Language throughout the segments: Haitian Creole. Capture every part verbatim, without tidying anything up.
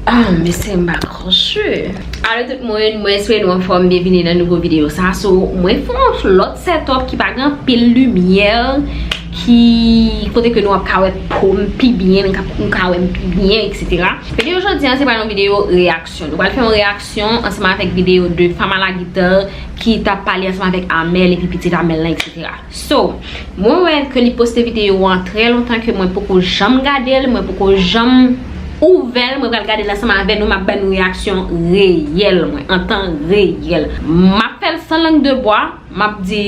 Ah, mesye, m pa kòche. Alo tout moun, mwen espere nou anfòm. Byenvini nan nouvo videyo sa. So, mwen fè yon lòt setup ki pa gen anpil limyè, ki kote ke nou ap ka wè po m pi byen, nou ka, nou ka wè m pi byen, et cetera. Videyo jodi an, se pa yon videyo reaksyon. Nou pral fè yon reaksyon ansanm avèk videyo de Fama la Guitar ki t ap pale ansanm avèk Amel epi pitit Amel lan, et cetera. So, mwen wè ke li poste videyo an trè lontan ke mwen poko janm gade l, mwen poko janm ouvè l, mwen pral gade l ansanm avè nou, m ap ban nou reaksyon reyèl mwen, an tan reyèl. M ap fè l san lang de bwa, m ap di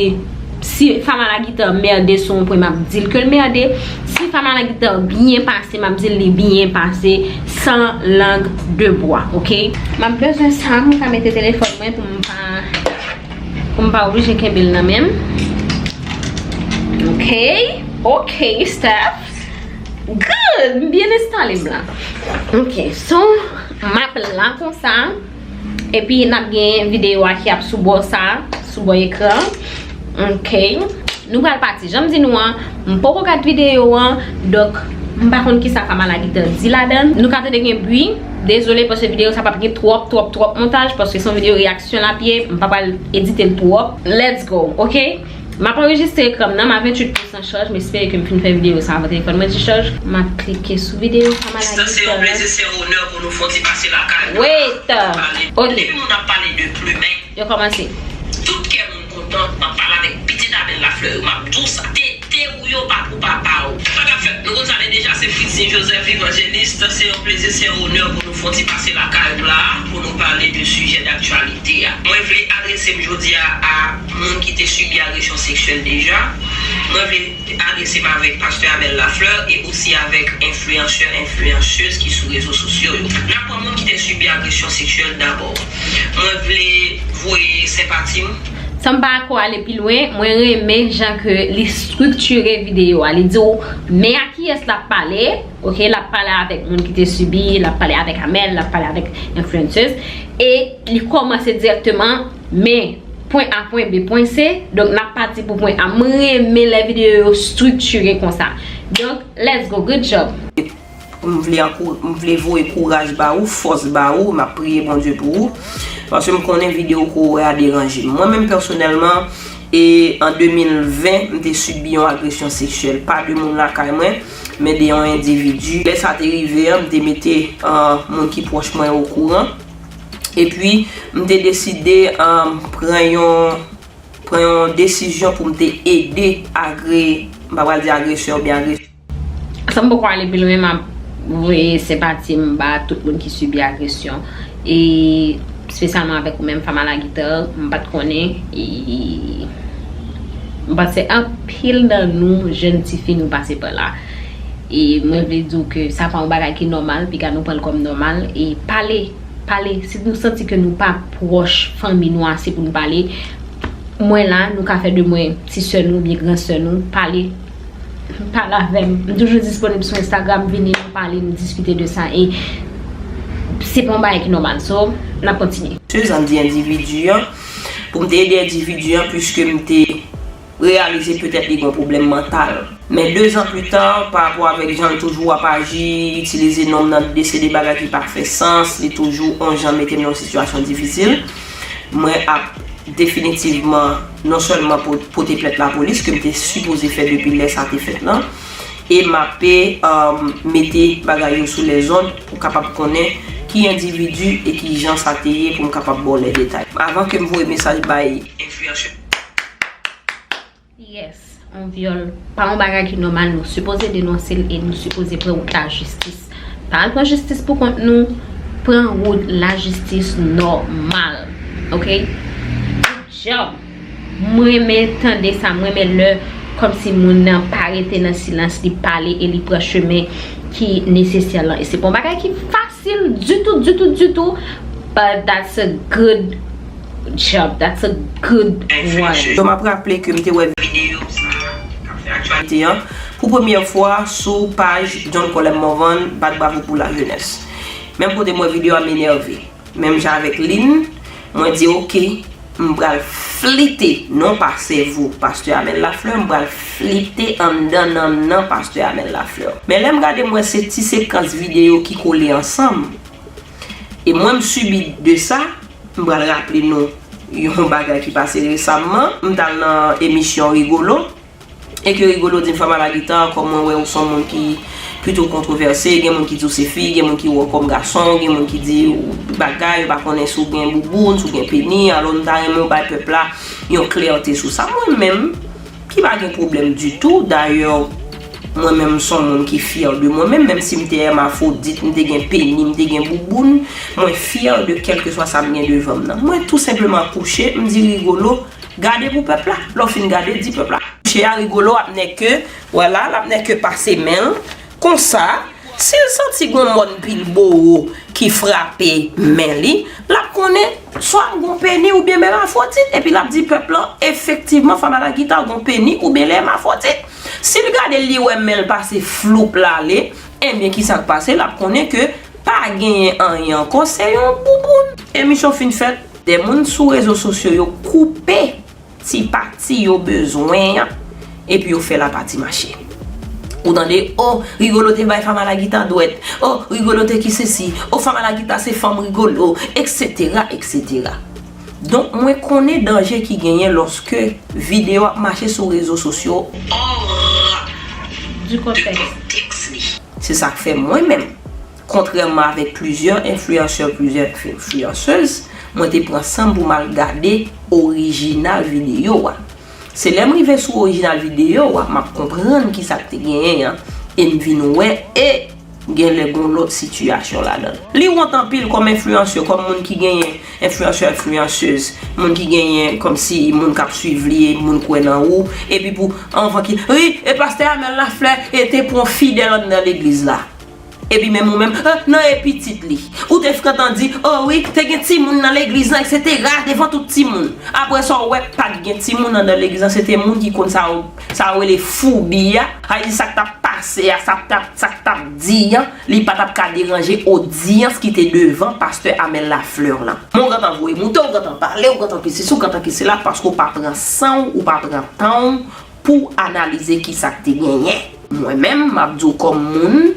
si Fama la Guitar mède sou yon pwen, m ap di l ke l mède, si Fama la Guitar byen pase, m ap di l li byen pase, san lang de bwa, oke? M ap bezwen sa, m ka mete telefòn mwen pou m pa, pou m pa oblije kenbe l nan men m. Ok, ok, Steph. Good, m byen enstale m la. Ok, so, m ap la konsa. Epi n ap gen videyo a ki ap sou bò sa, sou bò ekran. Ok. Nou pral pati. Jan m di nou an, m poko gad videyo an, donk m pa konn kisa Fama la Guitar di ladan l. Nou ka tande gen bri. Dezole, paske videyo sa p ap gen twòp, twòp, twòp montaj, paske se yon videyo reaksyon l ap ye, m pa pral edite l twòp. Let's go, ok? M ap anrejistre ekran m nan, m a venntuit pousan chaj, m espere ke m fin fè videyo sa avan telefòn mwen dichaj. M ap klike sou videyo Fama la Guitar. Se yon plezi, se yon onè pou nou fè yon ti pase lakay. Wait. Ok. Depi moun ap pale de plimen, yo kòmanse. Tout kè moun kontan, m ap pale avèk pitit Amel Lafleur yo, m ap di w sa. Tete ou yo pa pou papa w. Sa k ap fèt? Nou konn sa deja, se Fritzy Joseph Evangeliste. Se yon plezi, se yon onè pou nou fè yon ti pase lakay ou la, pou nou pale de sijè daktyalite a. Mwen vle adrese m jodi a a moun ki te sibi agresyon seksyèl deja. Mwen vle adrese m avèk pastè Amel Lafleur e osi avèk enfliyansè, enfliyansèz ki sou rezo sosyo yo. N ap pran moun ki te sibi agresyon seksyèl dabò. Mwen vle voye senpati m. San m pa ko ale pi lwen, mwen renmen jan ke li estriktire videyo a. Li di w men a kiyès l ap pale, ok, l ap pale avèk moun ki te sibi, l ap pale avèk Amel, l ap pale avèk enfliyansèz, e li kòmanse dirèkteman men pwen A, pwen B, pwen C. Donk, n ap pati pou pwen A. Mwen renmen lè videyo yo estriktire konsa. Donk, let's go. Good job. M vle ankou-, m vle voye kouraj ba ou, fòs ba ou, m ap priye Bondye pou ou. Paske m konnen videyo ke w wè a deranje m. Mwen menm pèsonèlman, e an de mil ven, m te sibi yon agresyon seksyèl. Pa de moun lakay mwen, men de yon endividi. Lè sa te rive an, m te mete, ah, moun ki pwòch mwen okouran. Epi, m te deside, ah, pran yon, pran yon desizyon pou m te ede agre-, m pa pral di agresè oubyen agresè. San m poko ale pi lwen, m ap voye senpati m ba tout moun ki sibi agresyon. E espesyalman avèk ou menm, Fama la Guitar, m pa t konnen. E m panse anpil nan nou, jèn tifi, nou pase pa la. E mwen vle di w ke sa pa yon bagay ki nòmal, piga nou pran l kòm nòmal. E pale, pale. Si nou santi ke nou pa pwòch fanmi nou ase pou nou pale, mwen la, nou ka fè de mwen ti sè nou oubyen gran sè nou, pale. Pale avè m. M toujou disponib sou Instagram, vini, nou pale, nou diskite de sa. E se pa yon bagay ki nòmal. So, n ap kontinye. Sezann di endividi an, pou m te ede endividi an, piske m te reyalize petèt li gen yon pwoblèm mantal. Men dezan pita, pa rapò avèk jan l toujou ap aji, itilize non m nan de se de bagay ki pa fè sans, li toujou yon jan mete m nan yon sitiyasyon difisil. Mwen ap definitivman non sèlman po-, pote plent lapolis, ke m te sipoze fè depi lè sa te fèt lan, e m ape, um, mete bagay yo sou lèzond pou kapab konnen ki endividi e ki jan sa te ye pou m kapab ba w lè detay. Avan ke m voye mesaj bay enfliyansè. Yes, yon vyòl pa yon bagay ki nòmal, nou sipoze denonse l e nou sipoze pran wout lajistis. Pa al pran jistis pou kont nou, pran wout lajistis nòmal. Ok? Good job. Mwen renmen tande sa, mwen renmen lè kòmsi moun nan pa rete nan silans, li pale e li pran chemen ki nesesè lan. E se pa yon bagay ki fasil ditou, ditou, ditou. But that's a good job. That's a good one. So, m ap raple ke m te wè videyo sa k ap fè aktyalite an. Pou premyè fwa sou paj John Colem Morvan, bat bravo pou lajenès. Menm kote m wè videyo a, m enève. Menm jan avèk Lynn, mwen di, "Ok, m pral flite, non pa sèvo Pastè Amel Lafleur, m pral flite anndan nannan Pastè Amel Lafleur." Men lè m gade, m wè se ti sekans videyo ki kole ansanm. E mwen, m sibi de sa. M pral raple nou yon bagay ki pase resamman. M t al nan emisyon Rigolo. E ke Rigolo di m, Fanm Alagita, kòm mwen wè ou se yon moun ki pito kontwovèse, gen moun ki di w se fi, gen moun ki wè w kòm gason, gen moun ki di w bagay, yo pa konnen si w gen bouboun, si w gen peni. Alò, m ta renmen w bay pèp la yon klète sou sa. Mwen menm, ki pa gen pwoblèm ditou. Dayè, mwen menm, m se yon moun ki fyè de mwen menm, menm si m te èmafwodit, m te gen peni, m te gen bouboun, mwen fyè de kèlkeswa sa m gen devan m nan. Mwen tou senpleman kouche, m di Rigolo, gade pou pèp la. Lè w fin gade, di pèp la. Kouche a, Rigolo ap nèke, vwala, l ap nèke pase men l. Konsa, si l santi gon mòn pil bowo ki frape men li, l ap konnen swa gon peni oubyen èmafwodit, epi l ap di pèp lan, efektivman, Fanm Alagita gon peni oubyen l èmafwodit. Si l gade l, li wè men l pase floup l ale, ebyen, kisa k pase? L ap konnen ke pa genyen anyen ankò, se yon bouboun. Emisyon fin fèt, de moun sou rezo sosyo yo koupe ti pati yo bezwen an, epi yo fè lapati mache. Ou tande, o, Rigolo te bay Fanm Alagita dwèt, o, Rigolo te ki sesi, o, Fanm Alagita se fanm Rigolo, etsetera, etsetera. Donk, mwen konnen danje ki genyen lòske videyo ap mache sou rezo sosyo hors du contexte. Se sa k fè mwen menm, kontrèman avèk plizyè enfliyansè, plizyè enfliyansèz, mwen te pran san m pou m al gade orijinal videyo a. Se lè m rive sou orijinal videyo a, m ap konprann kisa k te genyen an, e m vin wè, e genlè gon lòt sitiyasyon ladan l. Li wont anpil kòm enfliyansè, kòm moun ki genyen enfliyansè, enfliyansèz, moun ki genyen kòmsi moun k ap swiv li, moun kwè nan ou, epi pou anvan ki, wi, e pastè Amel Lafleur e te pran fidèl anndan legliz la. Epi menm ou menm, eh, nan e pitit li. Ou te frekant an di, o wi, te gen timoun nan legliz lan, etsetera, devan tout timoun. Apre sa, w wè, pa t gen timoun anndan legliz lan, se te moun ki konn sa yo, sa yo rele foubi a. Sa vle di sa k t ap pase a, sa k t ap, sa k t ap di an, li pa t ap ka deranje odyans ki te devan pastè Amel Lafleur lan. Men w gentan voye moute, w gentan pale, w gentan ki sesi, w gentan ki sela, paske w pa pran san w, ou pa pran tan w pou analize kisa k te genyen. Mwen menm, m ap di w kòm moun,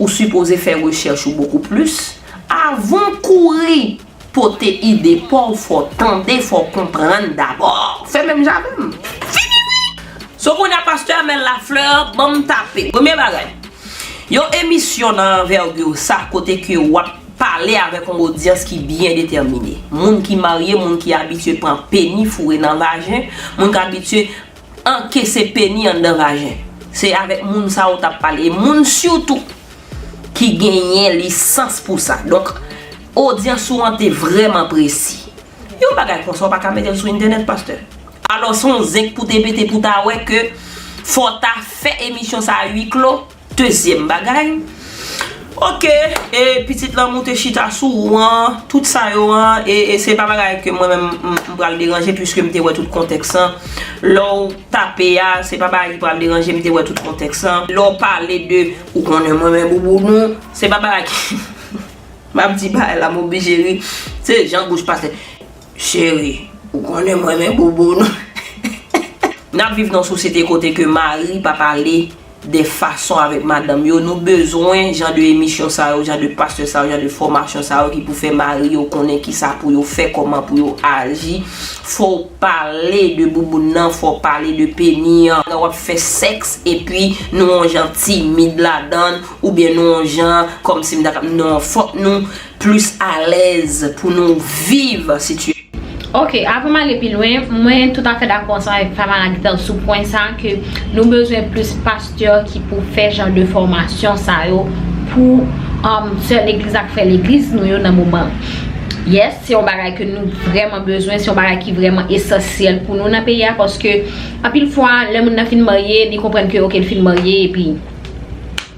ou sipoze fè rechèch ou bokou plis. Avan w kouri pote ide pa w, fò w tande, fò w konprann dabò. Fè menm jan avè m. Fini wi! So kounye a pastè Amel Lafleur, ban m tape. Premye bagay, yon emisyon nan anvègi sa, kote ke w ap pale avèk yon odyans ki byen detèmine. Moun ki marye, moun ki abitye pran peni foure nan vajen, moun ki abitye ankese peni anndan vajen. Se avèk moun sa w t ap pale. E moun sitou ki genyen lisans pou sa. Donk, odyans ou an te vrèman presi. Yon bagay konsa, w pa ka mete l sou entènèt, pastè. Alò, se yon zenk pou te pete pou ta wè ke fò w ta fè emisyon sa a huis clos. Dezyèm bagay, oke, e pitit lan moute chita sou ou an, tout sa yo an, e, e se pa bagay ke mwen menm m, m pral deranje, piske m te wè tout kontèks lan. Lè w tape a, se pa bagay ki pral deranje, m te wè tout kontèks lan. Lè w pale de, ou konnen mwen renmen bouboun ou, se pa bagay ki, m ap di bagay la, m oblije ri. Se jan bouch pastè. Cheri, ou konnen mwen renmen bouboun ou. N ap viv nan yon sosyete kote ke mari pa pale de fason avèk madanm yo. Nou bezwen jan de emisyon sa yo, jan de pastè sa yo, jan de fòmasyon sa yo ki pou fè mari yo konnen kisa pou yo fè, kòman pou yo aji. Fò w pale de bouboun nan, fò w pale de peni an. Lè w ap fè sèks, epi nou yon jan timid ladan l, oubyen nou yon jan kòmsi m ta ka, non, fòk nou plis alèz pou nou viv sitiyasyon. Ok, avan m ale pi lwen, mwen toutafè dakò ansanm avèk Fanm Alagita sou pwen sa a, ke nou bezwen plis pastè ki pou fè jan de fòmasyon sa yo pou, um, sè legliz ak frè legliz nou yo nan moman. Yes, se yon bagay ke nou vrèman bezwen, se yon bagay ki vrèman esansyèl pou nou nan peyi a, paske anpil fwa, lè moun nan fin marye, li konprann ke, ok, l fin marye, epi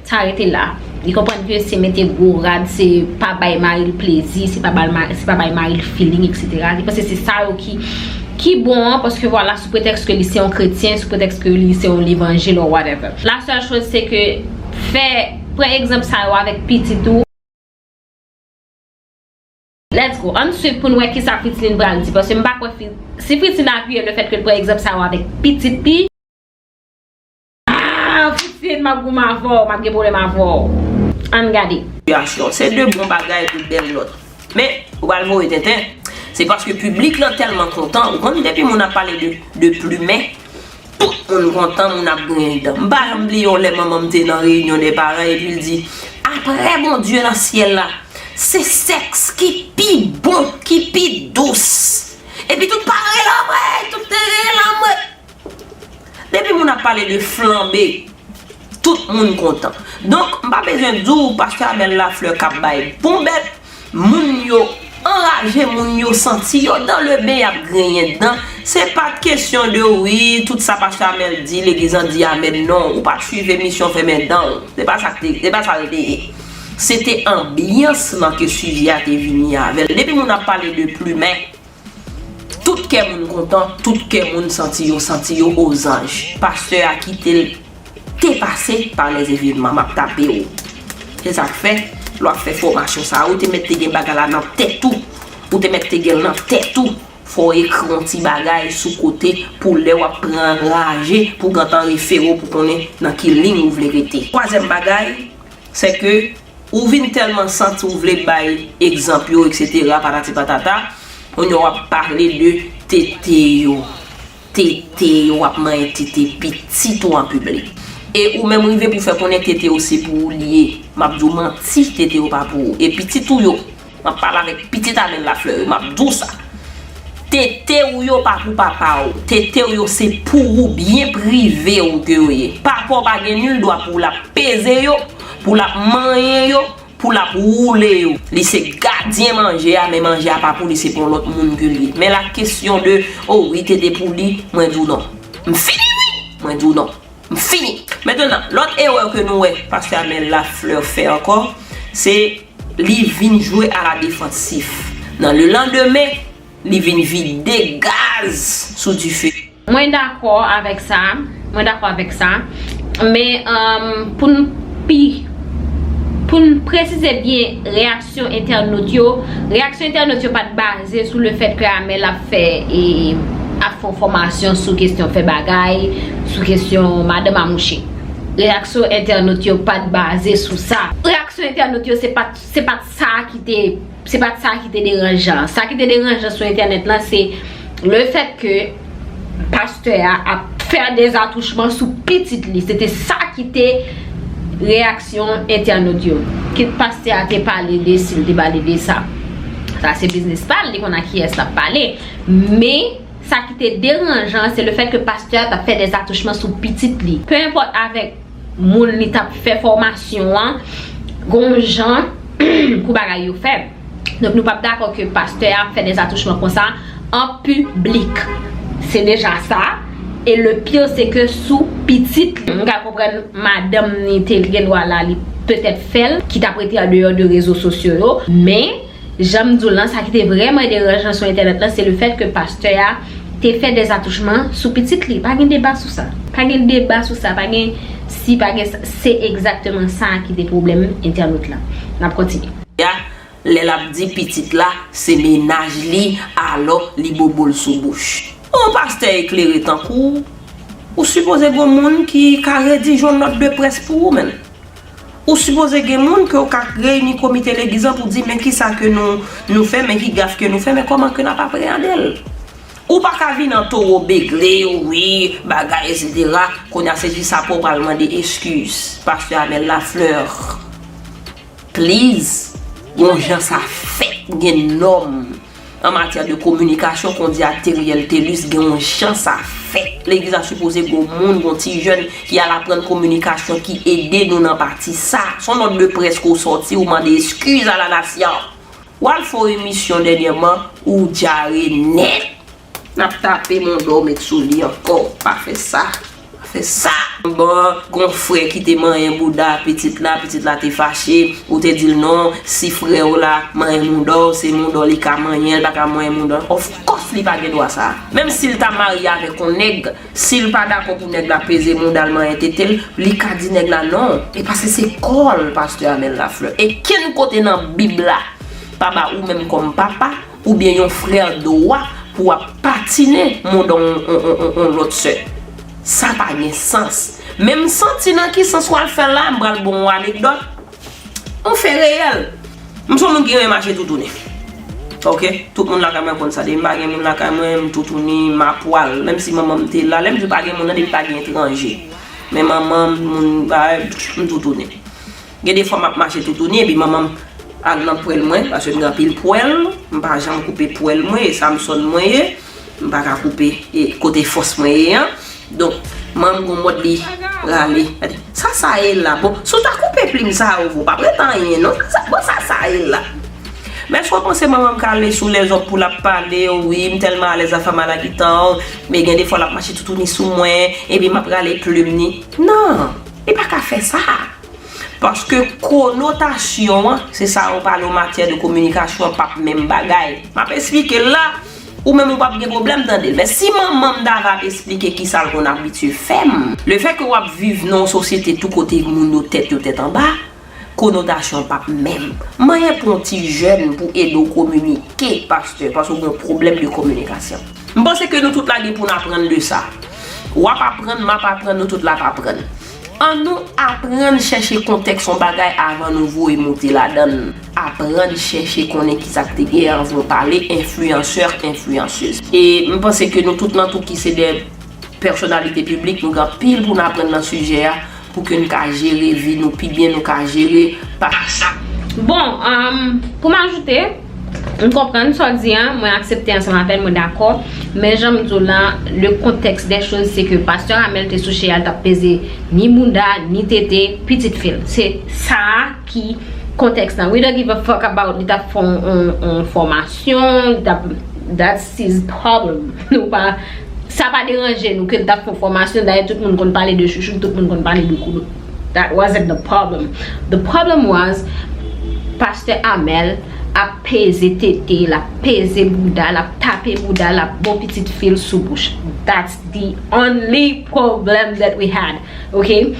sa rete la. Li konprann ke se mete gwo rad, se pa bay mari l plezi, se pa bay ma-, se pa bay mari l feeling, etsetera. Li panse se sa yo ki, ki bon an, paske vwala, sou pretèks ke li se yon kretyen, sou pretèks ke li se yon levanjil or whatever. La sèl choz se ke fè, pran egzanp sa yo avèk pitit ou. Let's go. Ann swiv pou n wè kisa Fritz Lin pral di. Paske m pa kwè Fri-, si Fritz Lin apiye le fèt ke l pran egzanp sa yo avèk pitit li. Ah, Fritz Lin, m ap goumen avè w, m ap gen pwoblèm avè w. Ann gade. Sitiyasyon. Se de bon bagay, de bèl nòt. Men, ou pral voye tenten. Se paske piblik lan tèlman kontan. Ou konn depi moun ap pale de, de plimen, tout moun kontan, moun ap griyen dan. M pa janm bliye yon lè manman m te nan reyinyon de paran epi l di, apre Bondye nan syèl la, se sèks ki pi bon, ki pi dous. Epi tout paran rele anmwey, tout te rele anmwey. Depi moun ap pale de flanbe, tout moun kontan. Donk, m pa bezwen di w, pastè Amel Lafleur k ap bay bon bèt, moun yo anraje, moun yo santi yo dans le bain, y ap griyen dan. Se pa t kesyon de wi, tout sa pastè Amel di, legliz lan di amèn, non. Ou pa t swiv emisyon fèmen dan w. Se pa sa k te, se pa sa l te ye. Se te anbyans lan ke sijè a te vini avè l. Depi moun ap pale de plimen, tout kè moun kontan, tout kè moun santi yo, santi yo ozanj. Pastè a kite l te pase pa lèzevenman, m ap tape w. Se sa k fè, lè w ap fè fòmasyon sa a, ou te mèt te gen bagay la nan tèt ou. Ou te mèt te gen l nan tèt ou. Fò w ekri yon ti bagay sou kote pou lè w ap pran raje, pou w gentan refere w, pou konnen nan ki liy ou vle rete. Twazyèm bagay, se ke ou vin tèlman santi w vle bay egzanp yo, etsetera, patati patata, kounye a w ap pale de tete yo. Tete yo, w ap manyen tete pitit ou an piblik. E ou menm rive pou fè konnen tete yo se pou ou li ye. M ap di w manti, tete yo pa pou ou. E pitit ou yo, m ap pale avèk pitit Amel Lafleur yo, m ap di w sa. Tete ou yo pa pou papa w. Tete w yo se pou ou, byen prive w ke yo ye. Papa w pa gen nil dwa pou l ap peze yo, pou l ap manyen yo, pou l ap woule yo. Li se gadyen manje a, men manje a pa pou li, se pou yon lòt moun ke l ye. Men la kesyon de, o wi, tete pou li, mwen di w non. M fini wi! Mwen di w non. M fini. Mentnan, lòt erè ke nou wè pastè Amel Lafleur fè ankò, se li vin jwe a la defansif. Nan le landemen, li vin vide gaz sou dife. Mwen dakò avèk sa. Mwen dakò avèk sa. Men, um, pou n pi, pou n presize byen reyaksyon entènot yo, reyaksyon entènot yo pa t baze sou le fèt ke Amel ap fè, e, ap fè yon fòmasyon sou kesyon fè bagay, sou kesyon madanm a mouche. Reyaksyon entènot yo pa t baze sou sa. Reyaksyon entènot yo se pa t, se pa t sa ki te, se pa t sa ki te deranjan. Sa ki te deranjan sou entènèt lan, se le fèt ke pastè a ap fè dezatouchman sou pitit li. Se te sa ki te reyaksyon entènot yo. Kit pastè a te pale de si l te pale de sa. Sa se biznis pa l, li konn a kiyès l ap pale. Men, sa ki te deranjan, se le fèt ke pastè a t ap fè dezatouchman sou pitit li. Pe enpòt avèk moun li t ap fè fòmasyon an, gon jan pou bagay yo fè. Donk, nou p ap dakò ke pastè a ap fè dezatouchman konsa an piblik. Se deja sa. E le pire, se ke sou pitit li. M ka konprann madanm ni te gen dwa la, li petèt fè l, ki t ap rete andeyò de rezo sosyo yo. Men, jan m di w lan, sa ki te vrèman deranjan sou entènèt lan, se le fèt ke pastè a te fè dezatouchman sou pitit li. Pa gen deba sou sa. Pa gen deba sou sa. Pa gen si, pa gen sa. Se egzakteman sa ki te pwoblèm entènot lan. N ap kontinye. Ya, lè l ap di pitit la, se mennaj li, alò li bobo l sou bouch. Yon pastè eklere tankou w, ou sipoze gon moun ki ka redije yon nòt de près pou ou menm. Ou sipoze gen moun ke w ka reyini komite legliz lan pou di, men kisa ke nou, nou fè, men ki gaf ke nou fè, men kòman ke n ap apreyande l. Ou pa ka vin an towo begle, wi, bagay, etsetera. Kounye a se jis apre w pral mande eskiz. Pastè Amel Lafleur, please, gon jan sa fèt, gen nòm. An matyè de kominikasyon, kon di a Teriel Telus, gen yon jan sa fèt. Legliz la sipoze gon moun, gon ti jèn ki al aprann kominikasyon, ki ede nou nan pati sa. Se yon nòt de près ke w sòti, ou mande eskiz a la nasyon. W al fè yon emisyon dènyèman, ou dyare nèt. N ap tape mouda w met sou li ankò. Pa fè sa. Pa fè sa. Bon, gon frè ki te manyen bouda pitit la, pitit la te fache, ou te di l non, si frè w la manyen mouda w, se mouda w li ka manyen, l pa ka manyen mouda w. Of course, li pa gen dwa sa. Menm si l ta marye avèk yon nèg, si l pa dakò pou nèg la peze mouda l, manyen tete l, li ka di nèg la non. E paske se kò l, pastè Amel Lafleur. E kenn kote nan Bib la pa ba ou menm kòm papa, oubyen yon frè dwa pou w ap patinen mouda yon, yon, yon, yon, yon lòt sè. Sa pa gen sans. Men m santi nan ki sans w al fè l la, m pral ba w yon anekdòt. Yon fè reyèl. M se yon moun ki renmen mache toutouni. Ok, tout moun lakay mwen konn sa. Depi m pa gen moun lakay mwen, m toutouni, m a pwal. Menm si manman m te la, lè m di pa gen moun nan, depi pa gen etranje. Men manman m, moun, bagay, m toutouni. Gen de fwa m ap mache toutouni, epi manman m al nan pwèl mwen, paske m gen anpil pwèl, m pa janm koupe pwèl mwen, e Samsonn mwen ye, m pa ka koupe e kote fòs mwen ye an. Donk, manman m gon mòd li rale. Gade, sa sa ye la? Bon, si w ta koupe plim sa yo, ou pa prete anyen, non? Sa, bon, sa sa ye la? Men si w panse manman m ka ale sou lèzòt pou l ap pale, wi, m tèlman alèz ak Famara Guitar, men gen de fwa l ap mache toutouni sou mwen, epi m ap rale plim ni. Non, li pa ka fè sa. Paske konotasyon an, se sa yo pale an matyè de kominikasyon, p ap menm bagay. M ap esplike l la, ou menm ou p ap gen pwoblèm tande l. Men si manman m ta va ap esplike kisa l konn abitye fè m. Lefètke w ap viv nan yon sosyete tou kote moun yo tèt yo tèt anba, konotasyon p ap menm. Manyen pou yon ti jèn pou ede w kominike, pastè, paske w gen yon pwoblèm de kominikasyon. M panse ke nou tout la gen pou n aprann de sa. W ap aprann, m ap aprann, nou tout la ap aprann. An nou aprann chèche kontèks yon bagay avan nou voye moute ladan l. Aprann chèche konnen kisa k te gen anvan w pale, enfliyansè, enfliyansez. E m panse ke nou tout nan tou ki se de pèsonalite piblik, nou gen anpil pou n aprann nan sijè a, pou ke n ka jere vi nou pi byen, nou ka jere pa sa. Bon, um, pou m ajoute, m konprann sa w di an, mwen aksepte ansanm avè l, mwen dakò. Men jan m di w la, le contexte des choses, se ke pastè Amel te sou chè a, l t ap peze ni bounda, ni tete, pitit fi l. Se sa ki kontèks lan. We don't give a fuck about li t ap fè yon, yon, yon fòmasyon, li t ap, that's his problem. Nou pa, sa pa deranje nou ke l t ap fè yon fòmasyon. Dayè, tout moun konn pale de chouchou, tout moun konn pale de koulout. That wasn't the problem. The problem was, pastè Amel ap peze tete, l ap peze bouda, l ap tape bouda, l ap bon pitit fi l sou bouch. That's the only problem that we had. Ok?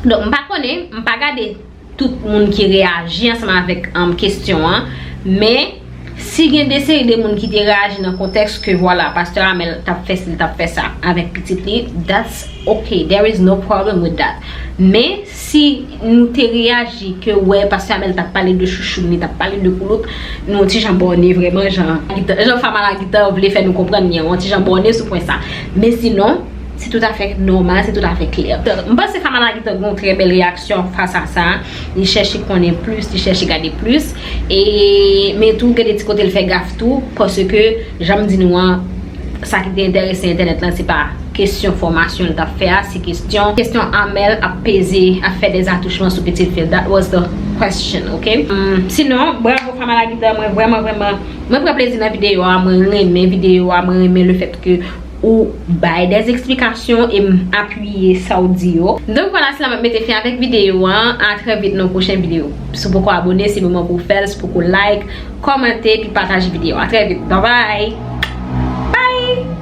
Donk, m pa konnen, m pa gade tout moun ki reyaji ansanm avèk, um, kesyon an, men si gen de seri de moun ki te reyaji nan kontèks ke, vwala, pastè Amel t ap fè si, l t ap fè sa avèk pitit li, that's okay, there is no problem with that. Men si nou te reyaji ke, wè, pastè Amel t ap pale de chouchou, li t ap pale de koulout, nou yon ti jan bòne vrèman, jan, jan Famara Guitar vle fè nou konprann li an, yon ti jan bòne sou pwen sa. Men sinon, se toutafè nòmal, se toutafè klè. M panse Famara Guitar gen yon trè bèl reyaksyon fas a sa. Li chèche konnen plis, li chèche gade plis. E, men tou, gen de ti kote l fè gaf tou, paske, jan m di nou an, sa ki te enterese entènèt lan, se pa kesyon fòmasyon l t ap fè a, se kesyon, kesyon Amel ap peze, ap fè des attouchements sou pitit fi l. That was the question, ok? Hmm, sinon, bravo Famara Guitar, mwen vrèman, vrèman, mwen pran plezi nan videyo a, mwen renmen videyo a, mwen renmen le fèt ke ou bay des explications e m apiye sa w di yo. Donk vwala, se la m ap mete fen avèk videyo an. A trè vit nan yon pwochen videyo. Si w poko abone, se moman pou w fè l. Si w poko like, kòmante, epi pataje videyo. A trè vit. Bye bye!